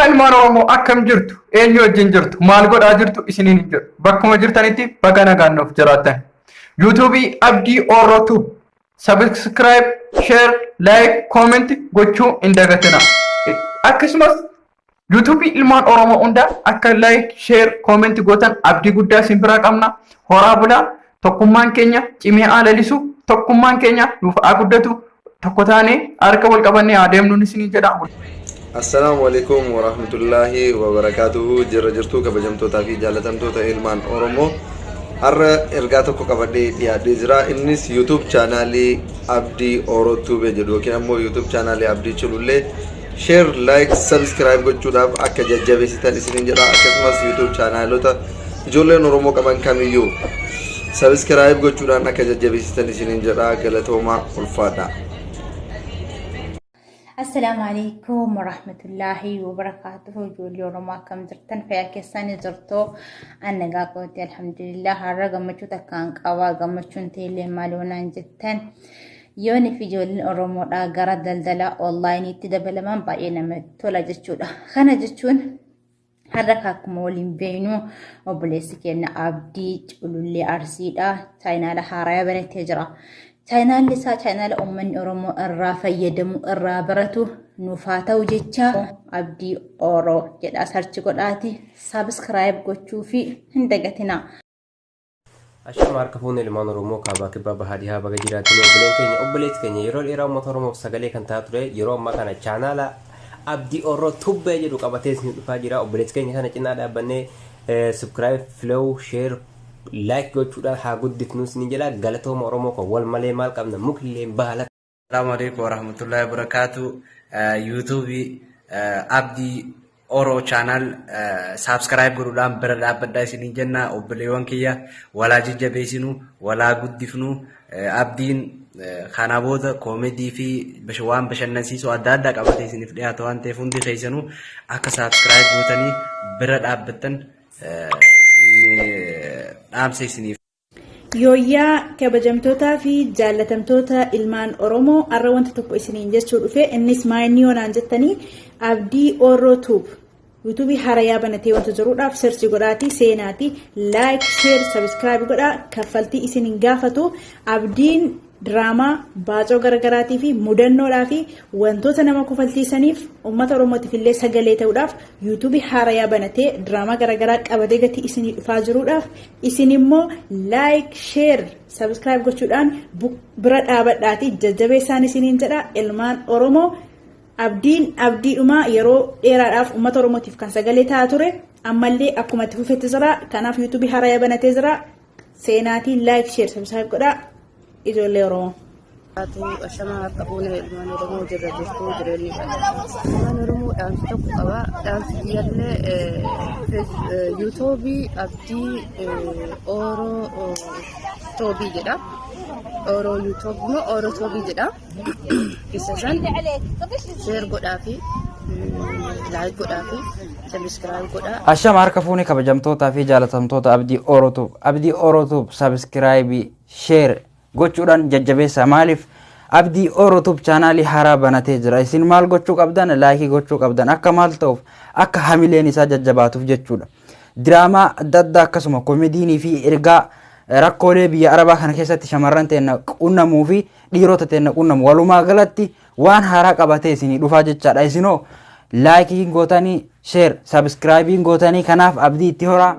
Ilmaan Oromoo, akkam jirtu? Eenyu wajjin jirtu? Maal godhaa jirtu? Isiniin hin jedhu. Bakkuma jirtanitti baga nagaan nuuf jiraattan. Yuutuubii Abdii Oroo Tube subscribe, share, like, comment gochuu hin dagatina. Akkasumas yuutuubii ilmaan Oromoo hunda akka like, share, comment gootan abdii guddaa isin biraa qabna. Horaa bulaa, tokkummaan keenya cimee haa lalisu, tokkummaan keenya nuuf haa guddatu, tokko taanee harka wal qabannee haa deemnuun isinii jedha. Assalaamu alaikum warahmatullaahi wabarakaatuhu. Jirra jirtuu, kabajamtootaa fi jaalatamtoota ilmaan Oromoo? Har'a ergaa tokko qabadhee dhiyaadhee jira. Innis YouTube chaanaalii Abdii Oro Tube jedhu yookiin ammoo YouTube chaanaalii Abdii Culullee share, like, subscribe gochuudhaaf akka jajjabeessitan isiniin jedha. Akkasumas YouTube chaanaalota ijoolleen Oromoo qaban kamiyyuu subscribe gochuudhaan akka jajjabeessitan isiniin jedha. Galatoomaa, ulfaadha. Assalaamu alaikum warahmatullaahi wabarakaatuhu. Ijoollee Oromoo, akkam jirtan? Fayyaa keessanii jirtu? An nagaa kooti, alhamdulillah. Har'a gammachuu takkaan qaba. Gammachuun teellee maal naan jettan, yoon fi ijoolleen Oromoodhaa gara daldala onlaayiniitti dabalaman baay'ee namatti tola jechuudha. Kana jechuun har'a akkuma waliin beeknu obboleessi keenya Abdii Culullee Arsiidha. Chaayinaala haaraa banatee jira. Chaayinaalli isaa chaayinaala uummanni Oromoo irraa fayyadamu, irraa baratu nuuf haa ta'u jecha Abdii Oroo jedha search godhaati subscribe gochuu fi hin dagatina. Ashama, harka fuunee ilmaan Oromoo kaabaa, kibbaa, bahaa, dhihaa, baga jiraatanii. Obboleen keenya, obboleessi keenya yeroo dheeraa uummata Oromoof sagalee kan ta'aa ture yeroo ammaa kana chaanaala Abdii Oroo Tube jedhu qabatee isin dhufaa jira. Obboleessi keenya kana cinaa dhaabbannee subscribe, follow, share, like gochuudhaan haa guddifnu isin jedha. Galatooma Oromoo kan wal malee maal qabna, mukillee baala. Assalamu alaikum warahmatullahi wabarakatuh. YouTube Abdii Oro channel subscribe godhuudhaan bira dhaabbadhaa isiniin jenna. Obboleewwan kiyya, walaa jajjabeessinu, walaa guddifnu. Abdiin kana booda koomedii fi waan bashannansiisoo adda addaa qabatee isiniif dhiyaata waan ta'eef, hundi keessanuu akka subscribe gootanii bira dhaabbattan isin dhaamsa isiniif. Yooyyaa, kabajamtootaa fi jaallatamtoota ilmaan Oromoo, har'a wanta tokko isiniin jechuu dhufe. Innis maayinni yoonaan jettanii, Abdii Oroo Tube yuutuubii harayaa banatee wanta jiruudhaaf search godhaatii seenaatii like, share, subscribe godhaa. Kaffaltii isin hin gaafatu. Abdiin diraamaa baacoo garaagaraatii fi mudannoodhaa fi wantoota nama kofalchiisaniif uummata Oromootiif illee sagalee ta'uudhaaf yuutuubii haarayaa banatee diraamaa garaagaraa qabatee gatii isinii dhufaa jiruudhaaf, isin immoo like, share, subscribe gochuudhaan bira dhaabadhaatii jajjabeessaan isiniin jedha. Ilmaan Oromoo, Abdiin abdiidhuma yeroo dheeraadhaaf uummata Oromootiif kan sagalee ta'aa ture ammallee akkuma itti fufetti jira. Kanaaf yuutuubii haarayaa banatee jira, seenaatiin like, share, subscribe godhaa, ijoollee Oromoo. Ashama, harka fuune ilmaan Oromoo, jirra jirtuu? Jireenyi ilmaan Oromoo, dhaamsi tokko qaba. Dhaamsi kiyyallee yuutuubii Abdii Ooroo Toobii jedha. Ooroo yuutuubii moo Ooroo Toobii jedha. Isa san share godhaa fi like godhaa fi subscribe godhaa. Ashama, harka fuunee kabajamtootaa fi jaalatamtoota Abdii Oro Tube. Abdii Oro Tube subscribe, share gochuudhaan jajjabeessa. Maaliif? Abdii Oro Tube chaanaalii haaraa banatee jira. Isin maal gochuu qabdan? Like gochuu qabdan. Akka maal ta'uuf? Akka hamileen isaa jajjabaatuuf jechuudha. Diraamaa adda addaa, akkasuma koomediinii fi ergaa rakkoolee biyya Arabaa kana keessatti shamarran teenna qunnamuu fi dhiirota teenna qunnamu, walumaa galatti waan haaraa qabatee isinii dhufaa jechaadha. Isinoo like gootanii, share, subscribe gootanii, kanaaf abdii itti horaa.